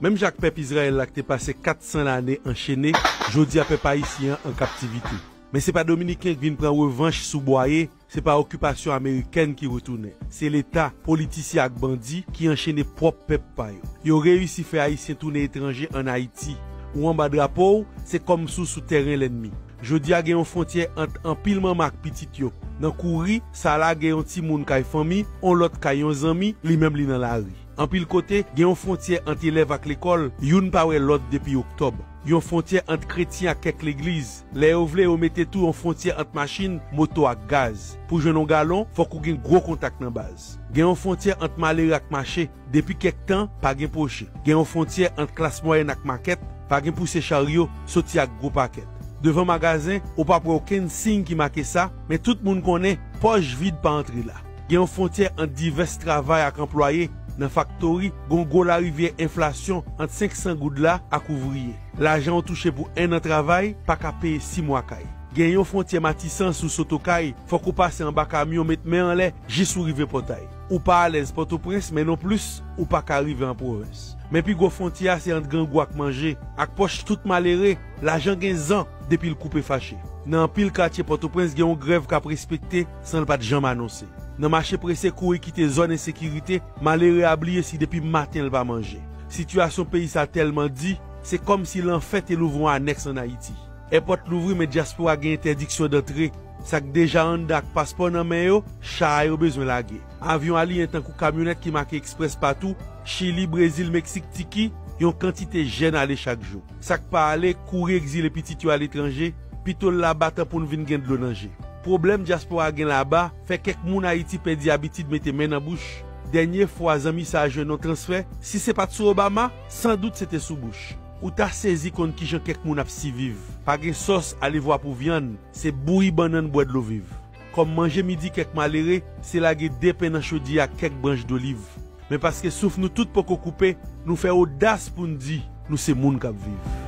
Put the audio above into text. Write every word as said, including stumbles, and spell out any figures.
Menm jan ak pèp Izrayèl la ki te pase kat san lane anchene, jodi a pèp ayisyen an an kaptivite. Men se pa Dominiken k vin pran revanch sou bwaye, se pa okipasyon amerikèn ki retounen. Se Leta, politisyen ak bandi ki anchene pwòp pèp pa yo. Yo reyisi fè Ayisyen tounen etranje ann Ayiti. Ou anba drapo w, se kòmsi w sou tèren lènmi. Jodi a gen yon fwontyè ant anpil manman ak pitit yo. Nan kouri, sa la gen yon timoun kay fanmi, on lòt kay yon zanmi, li menm li nan lari. Anpil kote, gen yon fwontyè ant elèv ak lekòl, youn pa wè lòt depi oktòb. Yon fwontyè ant kretyen ak kèk legliz. Lè yo vle, yo mete tou yon fwontyè ant machin, moto ak gaz. Pou jwenn yon galon, fòk ou gen gwo kontak nan baz. Gen yon fwontyè ant malere ak mache, depi kèk tan, pa gen pwoche. Gen yon fwontyè ant klas mwayèn ak makèt, pa gen pouse charyo, soti ak gwo pakèt. Devan magazen, ou p ap wè okenn siy ki make sa, men tout moun konnen, pòch vid pa antre la. Gen yon fwontyè ant divès travay ak anplwaye. Nan faktori, gen yon gwo larivyè enflasyon ant senk san goud la ak ouvriye. Lajan ou touche pou enn an travay pa ka peye sis mwa kay. Gen yon fwontyè Matisan sou Sotokay, fòk ou pase anba kamyon met men anlè jis ou rive Pòtay. Ou pa alèz Pòtoprens, men nonplis, ou pa ka rive an pwovens. Men pi gwo fwontyè a se ant grangou ak manje, ak pòch tout malere, lajan gen zan depi l koupe fache. Nan anpil katye Pòtoprens gen yon grèv k ap respekte san l pa t janm anonse. Nan mache prese kouri kite zòn ensekirite, malere a bliye si depi maten l pa manje. Sitiyasyon peyi sa tèlman di, se kòmsi lanfè te louvri yon anèks ann Ayiti. Èpòt louvri men dyaspora gen entèdiksyon dantre. Sa k deja anndan ak paspò nan men yo, cha a yo bezwen lage. Avyon aliyen tankou kamyonèt ki make eksprès patou, Chili, Brezil, Meksik, Tiki, yon kantite jèn ale chak jou. Sa k pa ale, kouri egzile pitit yo aletranje, pito l laba tan pou n vin gen dlo nan je. Pwoblèm dyaspora gen laba, fè kèk moun Ayiti pèdi abitid mete men nan bouch. Dènye fwa zanmi sa a jwenn yon transfè, si se pa t sou Obama, sandout se te sou Bush. Ou ta sezi konn kijan kèk moun ap siviv. Pa gen sòs, alevwa pou vyann, se bouyi bannann bwè dlo viv. Kòm manje midi kèk malere, se lage de pen nan chodyè ak kèk branch doliv. Men paske souf nou tout poko koupe, nou fè odas pou n di nou se moun k ap viv.